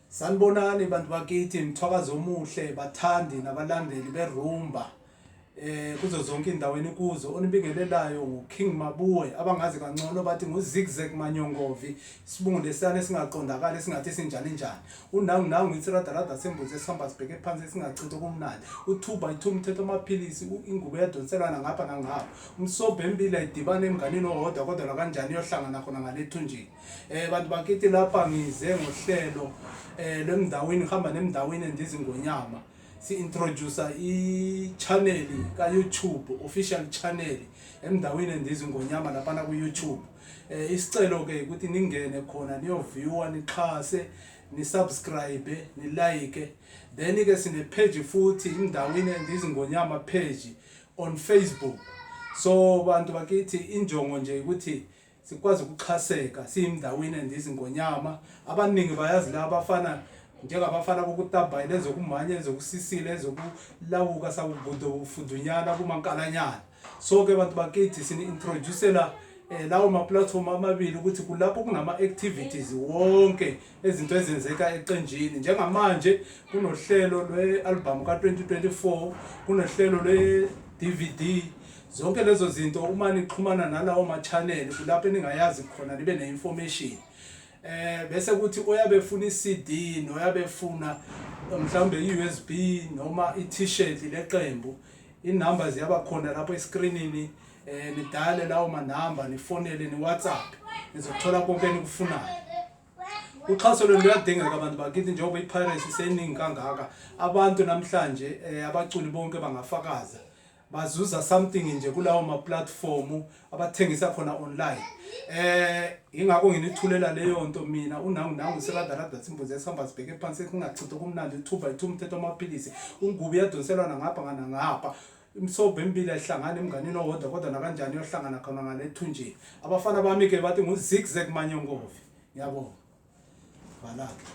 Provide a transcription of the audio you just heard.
Sanibonani bantu bakithi, mthwakazi omuhle, bathandi nabalandeli berumba kuzo zonke indawo enikuzo. Onibingelelayo nguKing Mabuwe, abangazi kangcono bathi nguZigzag Manyongovi, isibungu lesiyana esingaqondakali esingathi sinjani njani. Unangu nangu isiradharada sembuzi esihamba sibheke phansi esingachitha okumnandi. U2 by 2 umthetho amaphilisi, ingubo eyadonselwana ngapha nangapha. Umsobho emibili ayidibane emnganini owodwa kodwa nakanjani iyohlangana khona ngalethunjini. Bantu bakithi, lapha ngize ngohlelo lwemndawini, ngihamba nemndawini ndizingonyama. Si-introduce i-channel ka-YouTube, official channel emndawini ndizingonyama laphana ku-YouTube. Isicelo ke ukuthi ningene khona niyoviewa, nixhase, ni-subscribe, ni-like. Then ke sine page futhi, imndawini ndizingonyama page on Facebook. So bantu bakithi, injongo nje ukuthi sikwazi ukuxhaseka siyimndawini ndizingonyama. Abaningi bayazi la abafana njengabafana bokutabhayile, ezokumanya, ezokusisila, ezokulawuka sakugudo fudunyana kumankalanyana. So ke bantu bakithi, sini-introducela lawo ma-platform amabili ukuthi kulapho kunama-activities wonke ezinto ezenzeka eqenjini. Njengamanje kunohlelo lwe-album ka-2024, kunohlelo lwe-DVD. Zonke lezo zinto uma nixhumana nalawo ma-channel kulapho eningayazi khona, nibe ne-information. Bese kuthi oyabe efuna i-CD noyabe efuna mhlawumbe i-USB noma i-T-shirt leqembu, inamba ziyaba khona lapho escreenini. Nidale lawo manamba, nifonele, ni-WhatsApp, nizothola konke enikufunayo. Uxhaso lolu luyadingeka abantu bakithi, njengoba i-piracy iseningi kangaka. Abantu namhlanje, abaculi bonke bangafakaza, bazuza something nje kulawo ma-platform abathengisa khona online. Ingakho nginithulela leyo nto mina unangu nangu siradarada simbuze esihamba sibheke phansi singachitha kumnandi. 2 by 2 umthetho amaphilisi, ungubo iyadonselwana ngapha nangapha. Imsobho emibili ayihlangani emnganini owodwa kodwa nakanjani iyohlangana khona ngalethunjini. Abafana bami ke bathi ngu-Zigzag Manyongovi. Ngiyabonga, valake.